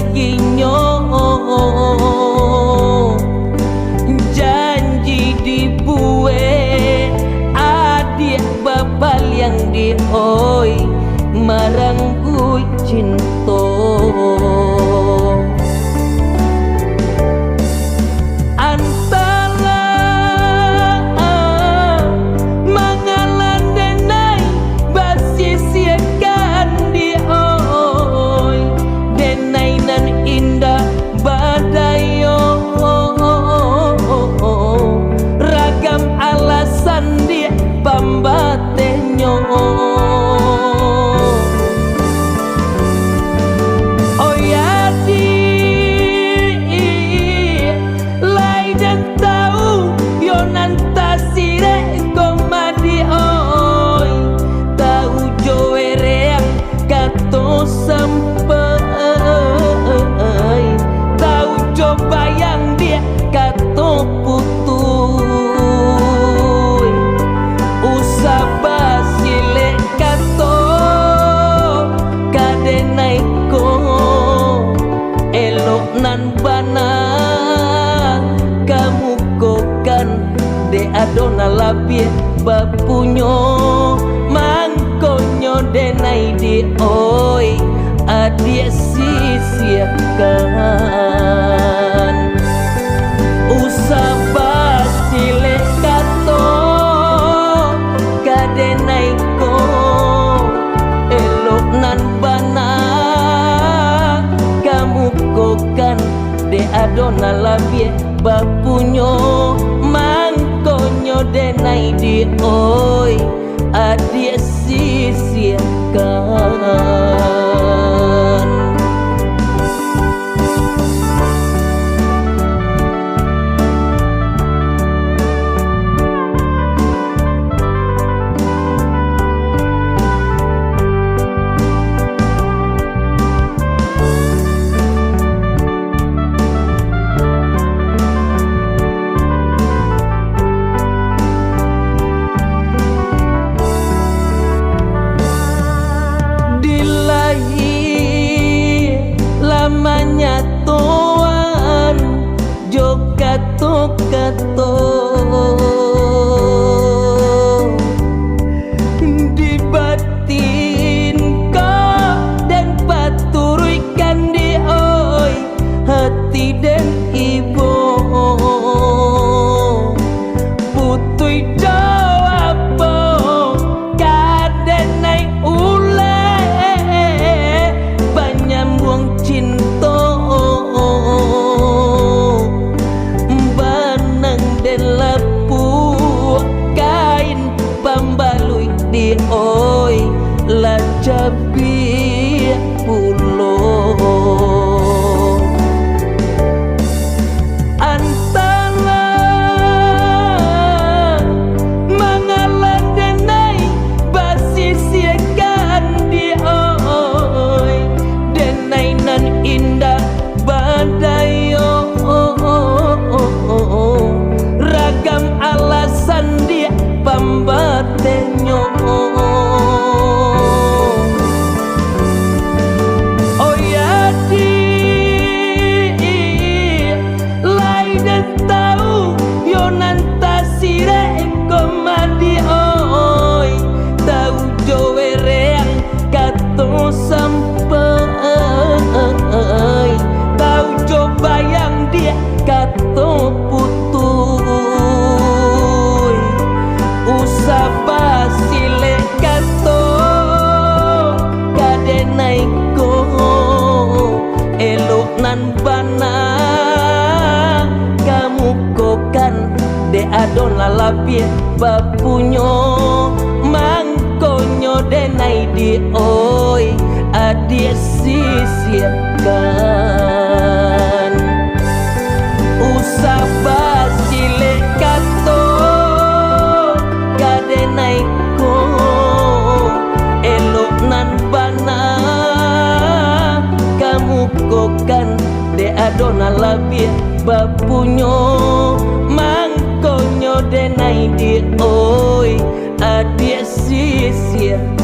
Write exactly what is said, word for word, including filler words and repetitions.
Kinyo janji dibuek, adiak bapaliang di oi, marangguik cinto. Antara mangalah denai basisiakan di oi, denai nan indak badayo, ragam alasan di pambatehnyo. Oi adiak, lai den tau, yo nan tasirek ko mah di oi, tau jo wereang kato sampai, tau jo bayang diak kato putuih. Usah basilek kato ka denai ko, elok nan bana kamukokan, dek ado nan labiah bapunyo, mangkonyo denai di oi, adiak sisiakan. Usah basilek kato ka denai ko, elok nan bana kamukokan, dek ado nan labiah bapunyo, mangkonyo denai di oi, adiak sisiakan. Di lahia lah manyatoan jo kato-kato, di batin ko den paturuikkan di oi, hati den ibo. Putuih jo apo ka denai uleh, panyambuang cinto. Banang den lapuak kain pambaluik di oi, lah cabiak pulo. Antara mangalah denai basisiakan di oi, denai nan indak badayo, ragam alasan diak pambatehnyo. Oi adiak, lai den tau, yo nan tasirek ko mah di oi, tau jo wereang kato sampai, tau jo bayang diak kato putuih. Usah basilek kato ka denai ko, elok nan bana kamukokan, dek ado nan labiah bapunyo, mangkonyo denai di oi, adiak sisiakan. Usah basilek kato ka denai ko, elok nan bana kamukokan, dek ado nan labiah bapunyo, mangkonyo denai di oi, adiak sisiakan.